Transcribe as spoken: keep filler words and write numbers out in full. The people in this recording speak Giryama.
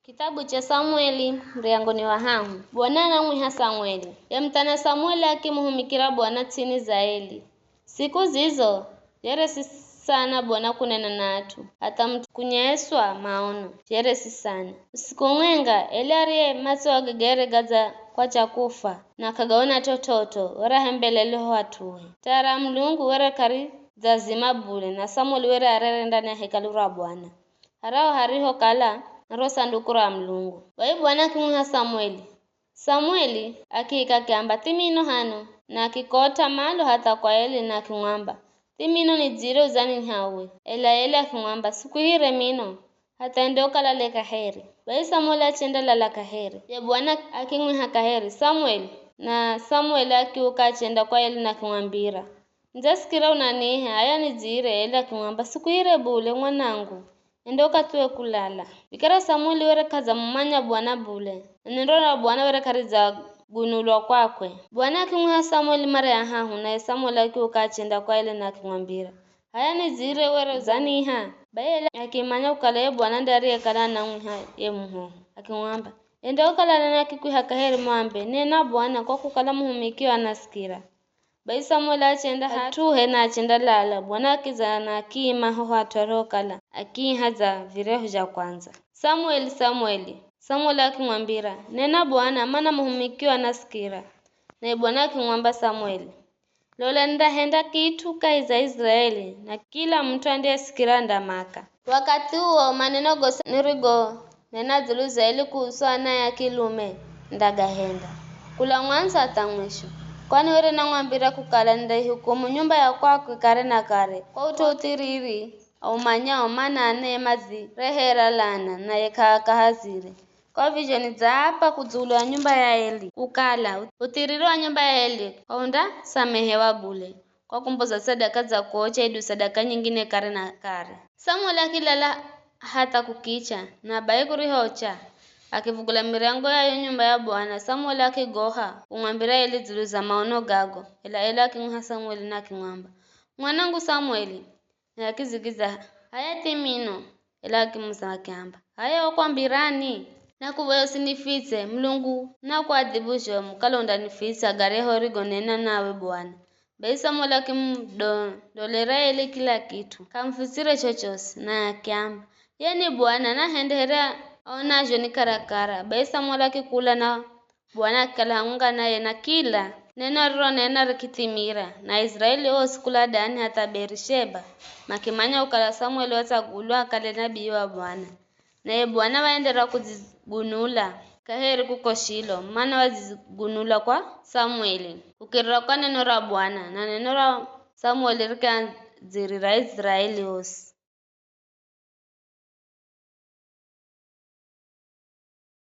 Kitabu cha Samueli, muryango ni wa hahu. Bwana anamwiha Samueli. Ye muthana Samueli akimuhumikira Bwana ts'ini za Eli. Siku zizo, jeresi sana Bwana kunena na at'u, hatha mut'u kunyeswa maono, jeresi sana. Usiku umwenga, Eli ariye matso age gere gadza kwa cha kufwa, na k'agaona chochocho, were ahembelele ho hat'uhe. Taa ra Mulungu were k'aridzazima bule, na Samueli were arere ndani ya hekalu ra Bwana. Haraho harihokala na ro sanduku ra Mulungu. Bai Bwana akimwiha Samueli. Samueli akiika akiamba, "Thimino hano," na akikot'a malo hatha kwa Eli na akimwamba, "Thimino nidzire udzanihauwe." Ela Eli akimwamba, "Sikuhire mino, hatha ende ukalale kaheri." Bai Samueli achendalala kaheri. Ye Bwana akimwiha kaheri, "Samueli," na Samueli akiuka achenda kwa Eli na akimwambira, "Nidzasikira unaniiha, h'aya nidzire." Eli akimwamba, "Sikuhire bule, mwanangu, enda ukathuwe kulala." Vikara Samueli were k'adzamumanya Bwana bule, na neno ra Bwana were k'aridzagunulwa kwakwe. Bwana akimwiha Samueli mara ya hahu, naye Samueli akiuka achenda kwa Eli na akimwambira, "H'aya nidzire, were udzaniiha?" Bai Eli akimanya kukala ye Bwana nde ariyekala anamwiha ye muhoho, akimwamba, "Enda ukalale na akikwiha kaheri mwambe, 'Nena Bwana, kwa kukala muhumikio anasikira.'" Bai Samueli achenda hat'uhe na achendalala. Bwana akidza na akiima ho hat'u arihokala akiiha dza viryahu zha kwandza. "Samueli, Samueli!" Samueli akimwambira, "Nena Bwana, mana muhumikio anasikira." Naye Bwana akimwamba Samueli, "Lola nindahenda kit'u kahi za Iziraeli, na kila mut'u andiyesikira andamaka." Wakathi uwo maneno gosi nirigonena dzulu za Eli kuhusu anaye a kilume ndagahenda, kula mwanzo hatha mwisho. Kwani were namwambira kukala nindaihukumu nyumba ya kwakwe kare na kare, kwa ut'u uthiriri aumanyao, mana anaye madzirehera lana, naye k'aakahazire. Kwa vizho nidzaapa kudzulu ya nyumba ya Eli, kukala uthiriri wa nyumba ya Eli k'aundasamehewa bule, kwa kumboza sadaka za kuocha hedu sadaka nyingine kare na kare. Samueli akilala hatha kukicha, na bai kurihocha, akivugula miryango ya yo nyumba ya Bwana. Samueli akigoha kumwambira Eli dzulu za maono gago. Ela Eli akimwiha Samueli na akimwamba, "Mwanangu Samueli." Naye akidzigidzya, "H'aya thimino." Ela akimuza akiamba, "H'aya wakwambirani? Nakuvoya usinifitse, Mulungu nakuadhibu zhomu kala undanifitsa, garyahu urigonena nawe Bwana." Bai Samueli akimudondolera Eli kila kit'u, k'amufitsire chochosi, naye akiamba, "Ye ni Bwana, nahende here aonazho ni karakara." Bai Samueli akikula na Bwana akikala hamwenga naye, na kila neno arironena rikithimira, na Aiziraeli osi kula Dani hatha Beerisheba makimanya kukala Samueli watsagulwa akale nabii wa Bwana. Naye Bwana waenderera kudzigunula kaheri kuko Shilo, mana wadzigunula kwa Samueli kukirira kwa neno ra Bwana, na neno ra Samueli rikiadzirira Aiziraeli osi.